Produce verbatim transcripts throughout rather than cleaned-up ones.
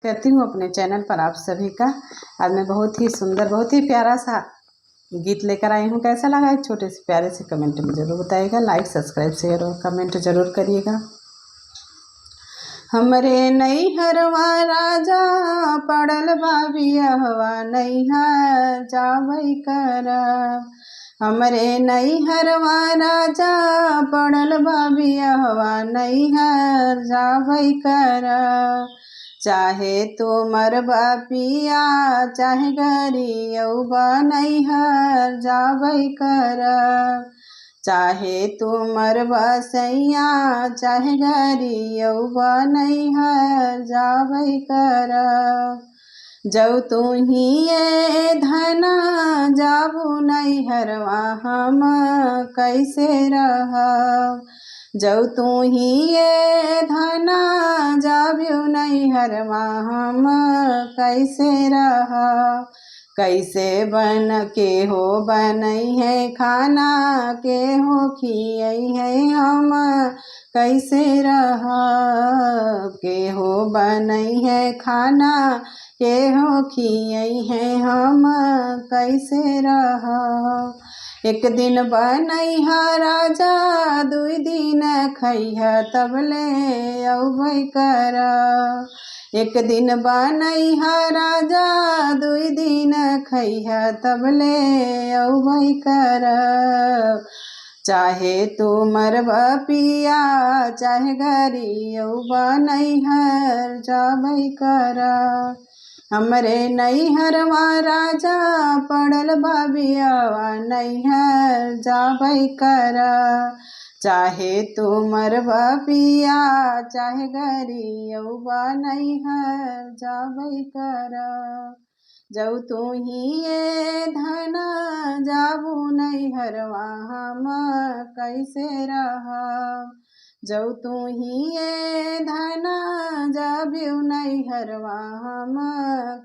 करती हूँ अपने चैनल पर आप सभी का। आज मैं बहुत ही सुंदर, बहुत ही प्यारा सा गीत लेकर आई हूँ। कैसा लगा, एक छोटे से प्यारे से कमेंट में जरूर बताइएगा। लाइक, सब्सक्राइब, शेयर और कमेंट जरूर करिएगा। हमरे नैहरवा राजा पड़ल बा बियहवा, नैहर जाबै कर। हमरे नैहरवा राजा पड़ल बा बियहवा, नैहर जाबै कर। चाहे तू मरबा पिया, चाहे गरियौबा, नैहर जाबै कर। चाहे तू मरबा सैया, चाहे गरियौबा, नैहर जाबै कर। जौ तू ही ये धना जाबू नैहरवा, हम कैसे रहब? जौ तू ही ये धना जाबू नैहरवा, हम कैसे रहब? कैसे बन के हो बनई है खाना, के हो खियई है हम कैसे रहब? के हो बनई है खाना, के हो खियई है हम कैसे रहब? एक दिन बनई है राजा, दुई दिन खइह, तब ले अउबै कर। एक दिन बनई है राजा, दुई दिन खइह, तब ले अउबै कर। चाहे तू मरबा पिया, चाहे गरियौबा, नैहर जाबै कर। हमरे नैहरवा राजा पड़ल बा बियहवा, नैहर जाबै कर। चाहे तू मरबा पिया, चाहे गरियौबा, नैहर जाबै कर। जौ तू ही ये धना जाबू नैहरवा, हम कैसे रहब? जौ तू ही ये धना जाबू नैहरवा, हम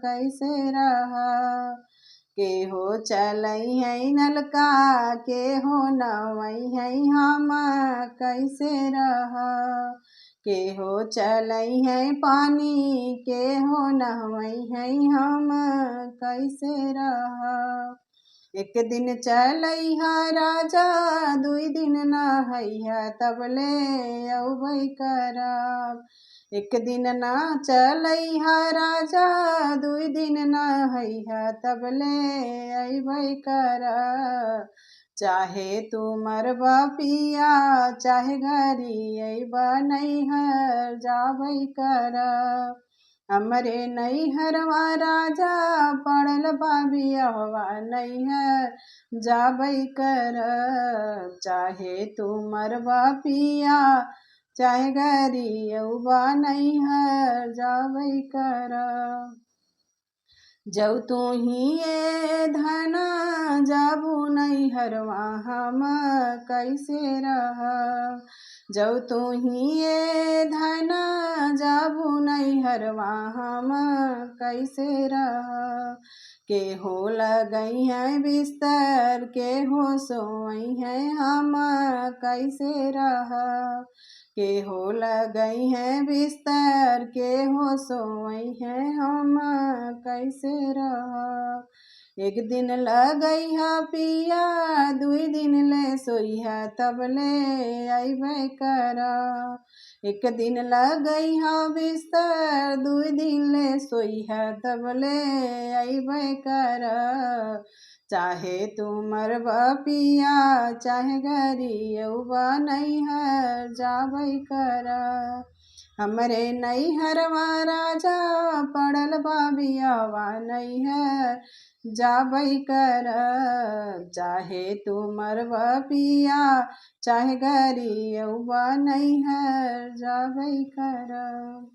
कैसे रहब? के हो चलई है नलका, के हो नवई है, हम कैसे रहब? के हो चलई है पानी, के हो नहवई है, हम कैसे रहब? एक दिन चलई है राजा, दुई दिन नहई है, तब ले अउबै करब। एक दिन ना चलई है राजा, दुई दिन नहई है, तब ले अइबै करब। चाहे तू मरबा पिया, चाहे गरियौबा, नैहर जाबै करब। हमरे नैहरवा राजा पड़ल बा बियहवा, नैहर जाबै करब। चाहे तू मरबा पिया, चाहे गरियौबा, नैहर जाबै करब। जौ तू ही ये धना जाबू नैहरवा, हम कैसे रहब? जौ तू ही ये धना जाबू नैहरवा, हम कैसे रहब? के हो लगई है बिस्तर, के हो सोई है, हम कैसे रहब? के हो लगई है बिस्तर, के हो सोई है, हम कैसे रहब? एक दिन लगई है पिया, दुई दिन ले सोई है, तब ले अइबै करब। एक दिन लगई है बिस्तर, दुई दिन ले सोई है, तब ले अइबै करब। चाहे तू मरबा पिया, चाहे गरियौबा, नैहर जाबै करब। हमरे नैहरवा राजा पड़ल बा बियहवा, नैहर जाबै करब। चाहे तू मरबा पिया, चाहे गरियौबा, नैहर जाबै करब।